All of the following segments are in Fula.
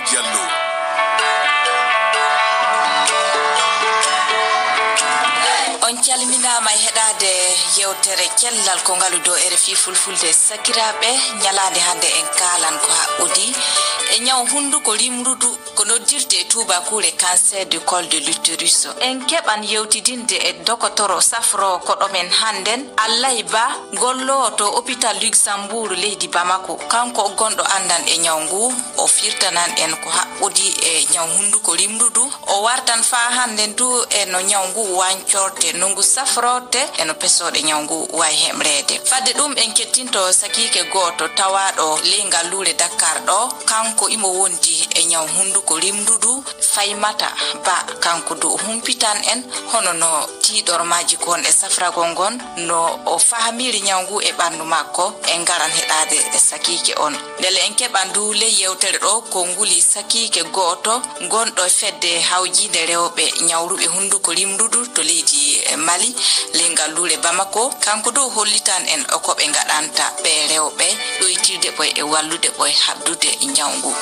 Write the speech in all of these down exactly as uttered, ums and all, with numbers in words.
Diallo. On calminaama e heɗaade yewtere cellal ko ngalu dow R F I Fulfulde. Sakiraaɓe, ñalaande hannde en kaalan ko haɓɓodii e ñaw hunnduko rimrudu, ko noddirte e tuubakuure cancer du col de l'utérus. En keɓan yewtidinde e dokotoro safroowo koɗo men hannden, Allahi Ba, golloowo to hôpital Luxembourg leydi Bamako. Kanko gonɗo anndan e ñaw ngu, o firtanan en ko haɓɓodii e ñaw hunnduko rimrudu. O wartan faa hannden du e no ñaw ngu wañcorte, no ngu safrorte, e no pesooɗe ñaw ngu waawi heɓreede. Fadde ɗum, en kettinto sakiike gooto tawaaɗo ley ngalluure Dakar ɗo, kanko imo wondi e ñaw hunnduko rimrudu, Faymata Ba, kanko du o humpitan en hono no tiiɗormaaji kon e safragol ngon, no o fahamiri ñaw ngu e ɓanndu makko. En ngaran heɗaade e sakiike on. Ndelle en keɓan du ley yewtere ɗo ko nguli sakiike gooto gonɗo e fedde hawjiinde rewɓe ñawruɓe hunnduko rimrudu to leydi Mali, ley ngalluure Bamako. Kanko du hollitan en ko ɓe ngaɗanta ɓe rewɓe, ɗoytirde ɓoy e wallude ɓoy haɓdude ñaw ngu.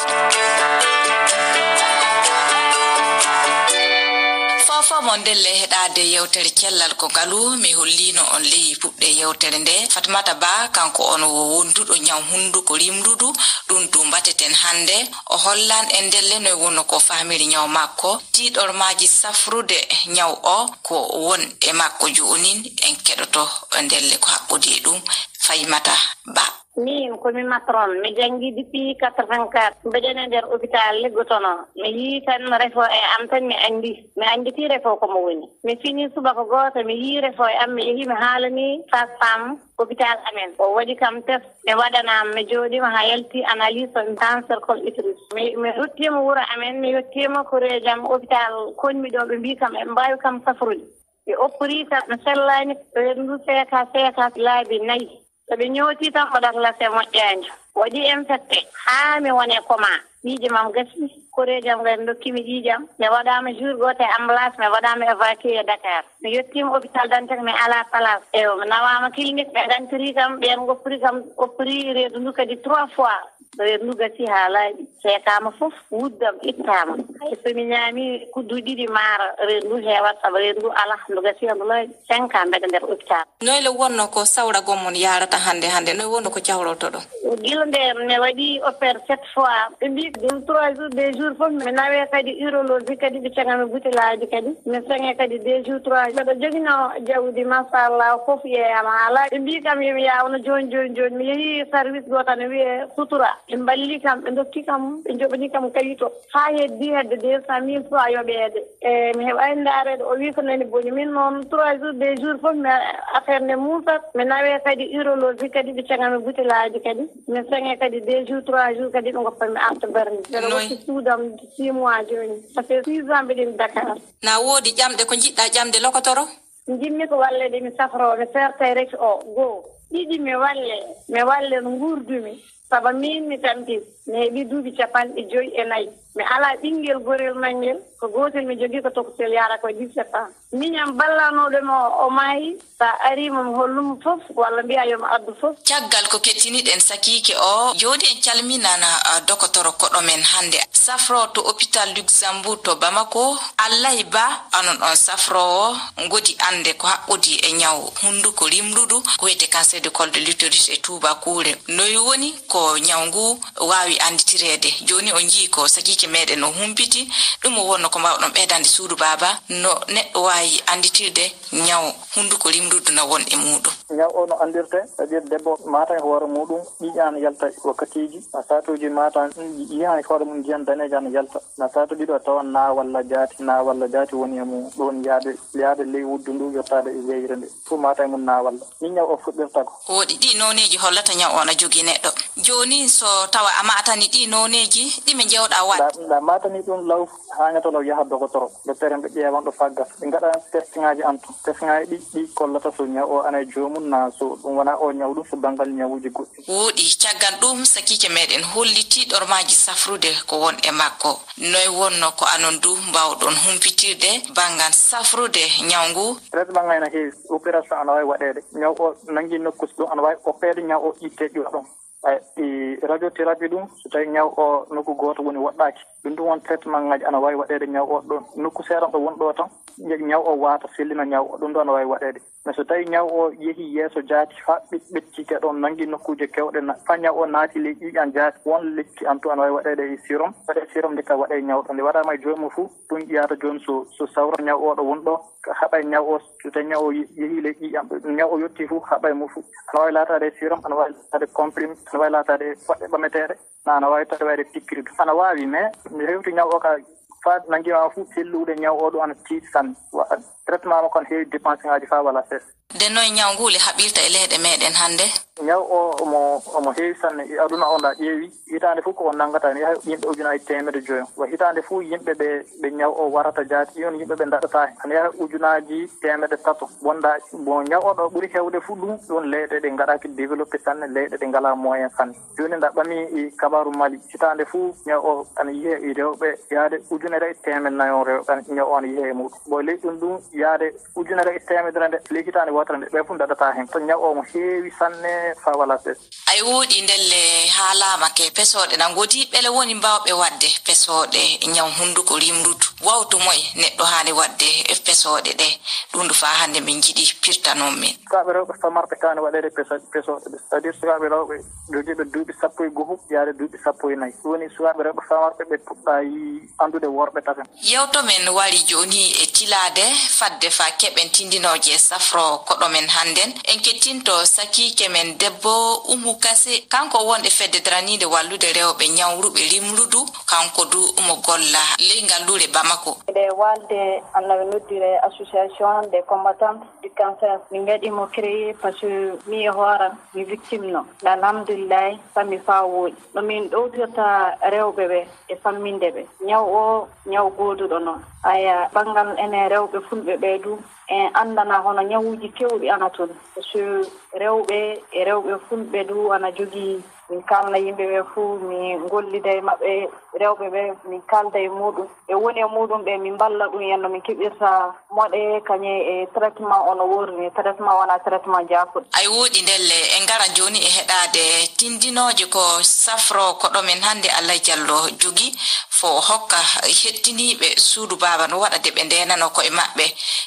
Fofo mo ndelle heɗaade yewtere cellal ko ngalu, mi hollino on ley puɗɗe yewtere nde. Fatmata Ba, kanko on wo wonduɗo ñaw hunnduko rimrudu, ɗum du mbateten hannde. O hollan en ndelle noy wonno ko fahmiri ñaw makko, tiiɗormaaji safrude ñaw o ko won e makko joonin. En keɗoto ndelle ko haɓɓodi e ɗum Faymata Ba. Min ko mi matron, mi janngi depuis quatre-vingt-quatre. Mbeɗen e nder hôpital liggotono. Mi yii tan refo e am tan mi anndi. Mi annditi refo ko mo woni. Mi fini subaka gooto, mi yii refo e am, mi yehi mi haalani sage-femme hôpital amen. O waɗi kam test, mi waɗanaama, mi jooɗiima haa yalti analyse on cancer col utérus. Mi, mi ruttiima wuro amen, mi yettiima koreeji am hôpital konmi ɗo, ɓe mbii kam eɓe mbaawi kam safrude. Ɓe opéri kam, mi sellaani, ɓe ndu seeka, seeka laabi nayi. So ɓe ñooti tan, o ɗaklase moƴƴaani. Waɗi infecté haa mi woni e coma. Ƴiiƴam am gasi, koreeji am ngari ndokkimi ƴiiƴam. Mi waɗaama jour gooto e ambulance, mi waɗaama évacué Dakar. Mi yettiima hôpital Dantec, mi alaa place. Eyo, mi nawaama clinique, ɓe gantiri kam, ɓeen ngoppiri kam, opéri reedu ndu kadi trois fois. Reedu ndu gasi haa laaɓi, seekaama fof, wuddam ittaama. Hay so mi ñaami kuddu ɗiɗi maaro, reedu ndu heewat, sabu reedu ndu alaa, ndu gasi haa ndu laaɓi. Cinq ans mbeɗa nder hôpital. Noyle wonno ko sawragol mon yaarata hannde, hannde? Noy wonno ko cawrotoɗon? Gila nde mi waɗi opère sept fois, ɓe mbii ɗum trois jours, deux jours fof mi nawe kadi urologie kadi, ɓe caga mi butelaaji kadi. Mi saŋe kadi deux jours, trois jours. Mbeɗa jogino jawdi, machallah, fof yeeyama haa laaɓi. Ɓe mbii kam yo mi yaawno jooni, jooni, jooni. Mi yehi service gooto ne wiyee Sutura. Ɓe mballi kam, ɓe ndokki kam, ɓe njoɓani kam kayito. Haa heddi hedde deux cent mille francs yoɓeede. E mi heɓaani ndaareede, o wii ko nani boni. Min noon, trois jours, deux jours fof, mi affaire nde muusat. Mi nawee kadi urologie kadi, ɓe caga mi butelaaji kadi. Mi saŋe kadi deux jours, trois jours kadi, ɓe ngoppa mi arta Bargny. Mbeɗa watti suudam six mois jooni. Ça fait six ans mbeɗen Dakar. Na woodi ƴamɗe ko njiɗɗa ƴamde lokotoro? Njimmi ko walleede mi safroo, mi seerta e rek o. Goo. Ɗiɗi, mi walle, mi walle no nguurdumi. Saba miin mi tampii, mi heɓii duuɓi capanɗe joy e nayi. Mi alaa ɓinngel gorel mangel, ko gootel mi jogii ko tokosel yaara ko dix-sept ans. Miñam ballanooɗo mo o maayi, so a arii mo mi hollum fof, walla mbiyaa yo mi addu fof. Caggal ko kettiniɗen sakiike o, jooni en calminana, ah, dokotoro koɗo men hannde. Safroowo to hôpital Luxembourg to Bamako, Allahi Ba, anon on safroowo ngodi annde ko haɓɓodi e ñaw hunnduko rimrudu, ko wiyetee cancer du col de l'utérus e tuubakuure. Noy woni ko ñaw ngu waawi annditireede? Jooni o njii ko sakiike meɗen o humpiti, ɗum o wonno ko mbaawɗon ɓeydande suudu baaba, no neɗɗo waawi annditirde ñaw hunnduko rimrudu na won e muuɗum. Ñaw o no anndirte, c'est-à-dire debbo maata e hoore muuɗum, ƴiiƴan yalta wakkatiiji, a saatuuji maata ƴiiƴan e hoore mum ndiyan daneejan yalta. Na saatu ɗiɗo tawa na walla jaati, na walla jaati woni e mum. Ɗum yaade, yaade ley wuddu ndu, yottaade e jeyre nde. Fof maata e mum na walla. Ni ñaw o fuɗɗirta ko. Woodi ɗi nooneeji hollata ñaw o na jogii neɗɗo. Jooni so tawa a maatani ɗi nooneeji, ɗi mi jewɗa waɗ. Nda, nda maatani ɗum law, haa ñato law yaha dogotoro. Docteur en ɓe ƴeewan ɗo fagga. Ɓe ngaɗa test ŋaaji an to. Test ŋaaji ɗi, ɗi kollata so ñaw o ana e joomum na so ɗum wona o ñaw ɗum so banngal ñawuuji goɗɗi. Wooɗi, caggal ɗum, sakiike meɗen holli tiiɗormaaji safrude ko won e makko. Noy wonno ko anon du mbaawɗon humpitirde banngal safrude ñaw ngu? Traitement ŋay na heewi, opération ana waawi waɗeede. Ñaw o nanngi nokku so ɗum ana waawi oppeede, ñaw o itte ƴuwa ɗum. Ay, i radiothérapie ɗum, so tawi ñaw o nokku gooto woni woɗɗaaki, ɗum ɗum won traitement ngaji ana waawi waɗeede ñaw o ɗon nokku seeɗa ɗo woni ɗo tan, ñaw o waata sellina ñaw o, ɗum ɗo ana waawi waɗeede. Mais so tawi ñaw o yehi yeeso jaati faa ɓe-, ɓeccike ɗon, nanngi nokkuuje keewɗe, na-, faa ñaw o naati ley ƴiiƴan jaati, won lekki an to ana waawi waɗeede e sérum, waɗee sérum nde ka waɗee ñaw ɗo, nde waɗaama e joomum fof, ɗum ƴiyaata jooni so, so sawra ñaw o ɗo woni ɗo, ka haɓa e ñaw o, so tawi ñaw o ye-, yehi ley ƴiiƴan, ñaw o yotti fof haɓa e mum fof. Ana waawi laataade sérum, ana waawi laataade comprimé, ana waawi laataade poɗɗe ɓameteeɗe, na ana waawi taade waɗeede piqûre ɗum. Ana waawi, mais mi hewti ñaw o ka faa nanngi ma fof sellude ñaw o ɗum ana tiiɗi sanne. Wa-, traitement makko ana heewi dépense ngaji faa wala sees. Nde noye ñaw ngu le haɓirta e leyɗe meɗen hannde? Ñaw o omo, omo heewi sanne. E aduna o nda ƴeewi, hitaande fof ko o nanngata ne yaha yimɓe ujunaaji teemedde joyo. Wa hitaande fof yimɓe ɓe, ɓe ñaw o warata jaati, ɗion yimɓe ɓe ndaɗata heen. Ana yaha ujunaaji teemedde tato. Wonda, bon, ñaw o ɗo ɓuri heewde fof ɗum, ɗum leyɗe ɗe ngaɗaaki développé sanne, leyɗe ɗe ngalaa moyen sanne. Jooni nda ɓami e kabaaru Mali, hitaande fof ñaw o ana yiyee e rewɓe yaade ujunere e teemedde nayo rewɓe, ana, ñaw o ana yiyee e muɗum. Bon, ley ɗum ɗum yaade ujunere e teemedere nde, ley hitaande wootere nde, ɓe fof ndaɗata heen. To ñaw o mo heewi sanne faa wala sees. Ay wooɗi ndelle haalaama ke pesooɗe na ngodi, ɓele woni mbaawɓe waɗde pesooɗe ñaw hunnduko rimrudu? Wawtu moye neɗɗo haani waɗde e pesooɗe ɗe? Ɗum ɗo faa hannde min njiɗi pirtanon min. Sukaaɓe rewɓe famarɓe kaani waɗeede peso-, pesooɗe ɗe. C'est-à-dire sukaaɓe rewɓe jogiiɓe duuɓi sappo e goho yaade duuɓi sappo e nayi. Ɗum woni sukaaɓe rewɓe famarɓe ɓe puɗɗaayi anndude worɓe tasen. Yewto men wari jooni e tilaade fadde faa keɓen tindinooje safro koɗo men hannden. En kettinto sakiike men debbo Umu Kase, kanko wonɗo e fedde daraniinde wallude rewɓe ñawruɓe rimrudu, kanko du omo golla ley ngalluure Bamako. Nde walde, Allah noddire Association des combattants du cancer. Min ngaɗi mo créé parce que mi e hooram mi victime no. Alhamdulillahi, fammi faa wooɗi. No min ɗowtirta rewɓe ɓe e famminde ɓe. Ñaw o, ñaw gooduɗo noon. Aya, banngal enen rewɓe fulɓe ɓe du, en anndana hono ñawuuji keewɗi ana toon. Parce que rewɓe e rewɓe fulɓe du ana jogii, min kaalna yimɓe ɓe fuu, min ngollida e maɓɓe, rewɓe ɓe, min kaalda e muɗum. Ɓe woni e muɗum ɓe, min mballa ɗum en no min keɓirta moɗe, kañe e traitement o no woori ni. Traitement wona traitement jaafuɗo. Ay wooɗi ndelle, en ngara jooni e heɗaade tindinooje ko safro koɗo men hannde Allah Jallo jogi, fo hokka hettiniiɓe suudu baaba no waɗa de ɓe ndeenano koye maɓɓe.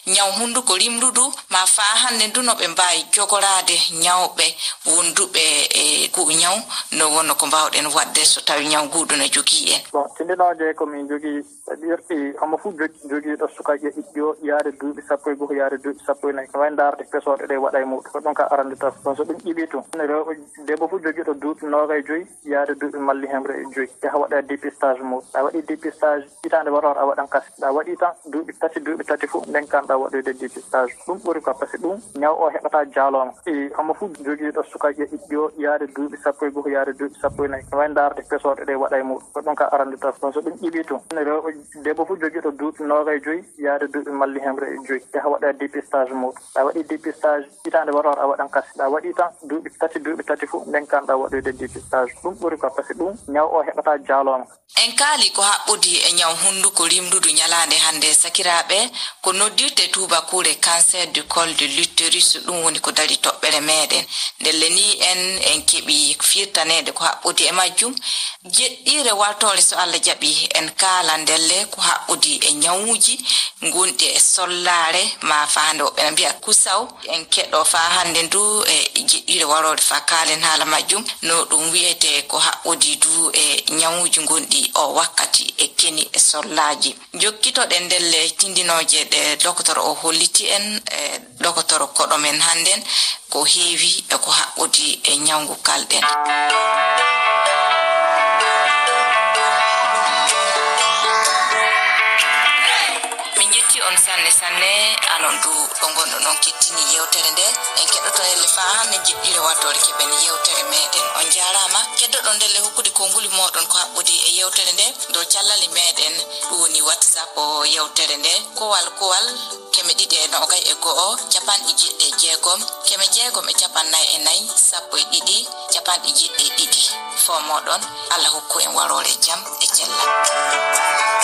Ñaw hunnduko rimrudu, ma faa hannde ndu no ɓe mbaawi jogoraade ñawɓe wonduɓe e ngu ñaw, no wonno ko mbaawɗen waɗde so tawi ñaw nguɗu no jogii en. Bon, tindinooje ko min jogii, c'est-à-dire, homo fof jog-, jogiiɗo suka ƴe-, ƴo-, yaade duuɓi sappo e goho, yaade duuɓi sappo e nayi, no waawi ndaarde pesooɗe ɗe waɗa e muɗum. Ko ɗum ka arande tan. Bon, so ɗum ƴiɓii tun, rewɓe, debbo fof jogiiɗo duuɓi noogay joyi, yaade duuɓi malli hemre e joyi, yaha waɗa dépistage mum. A waɗi dépistage, hitaande waroore a waɗan kasi. A waɗi tan duuɓi tati, duuɓi tati fof, ndenkanɗa waɗoyde dépistage. Ɗum ɓuri quoi, parce que ɗum ñaw o heɓata jaalooma. E homo fof jogiiɗo suka ƴe-, ƴo-, yaade duuɓi sappo e goho, yaade duuɓi sappo e nayi, no waawi ndaarde pesooɗe ɗe waɗa e muɗum. Ko ɗum ka arande tan. Bon, so ɗum ƴiɓii tun, rewɓe, debbo fof jogiiɗo duuɓi noogay joyi, yaade duuɓi malli hemre e joyi, yaha waɗa dépistage mum. A waɗi dépistage, hitaande waroore a waɗan kasi. A waɗi tan duuɓi tati, duuɓi tati fof, ndenkanɗa waɗoyde dépistage. Ɗum ɓuri quoi, parce que ɗum ñaw o heɓata jaalooma. En kaali ko haɓɓodi e ñaw hunnduko rimdudu ñalaande hannde, sakiraaɓe, ko noddirte tuubakuure cancer du col de l'utérus, ɗum woni ko dari toɓɓere meɗen. Ndelle ni en, en keɓi firtaneede ko haɓɓodi e majjum. Jeɗɗiire wartoore, so Allah jaɓi, en kaala ndelle ko haɓɓodi e ñawuuji ngonɗi e sollaare, ma faa hannde woɓɓe na mbiya kusaw. En keɗo faa hannde ndu e jeɗɗiire waroore faa kaalen haala majjum, no ɗum wiyetee ko haɓɓodi du e ñawuuji ngonɗi o wakkati e keni e sollaaji. Jokkitoɗen ndelle tindinooje ɗe dokotoro o holliti en, e dokotoro koɗo men hannden, ko heewi e ko haɓɓodi e ñawngu kalɗen. Min njetti on sanne sanne, anon du ɗo ngonɗon on kettini yewtere nde. En keɗoto helle faa hannde jeɗɗiire wartoore keɓen yewtere meɗen. On njaaraama. Keddoɗon ndelle hokkude konnguli mooɗon ko haɓɓodi e yewtere nde dow callali meɗen, ɗum woni WhatsApp o yewtere nde, kowal kowal, keme ɗiɗi e noogay e go'o, capanɗe jeeɗiɗi e jeegom, keme jeegom e capanɗe nayi e nayi, sappo e ɗiɗi, capanɗe jeeɗiɗi e ɗiɗi. Foo mooɗon, Allah hokku en waroore jam e cellal.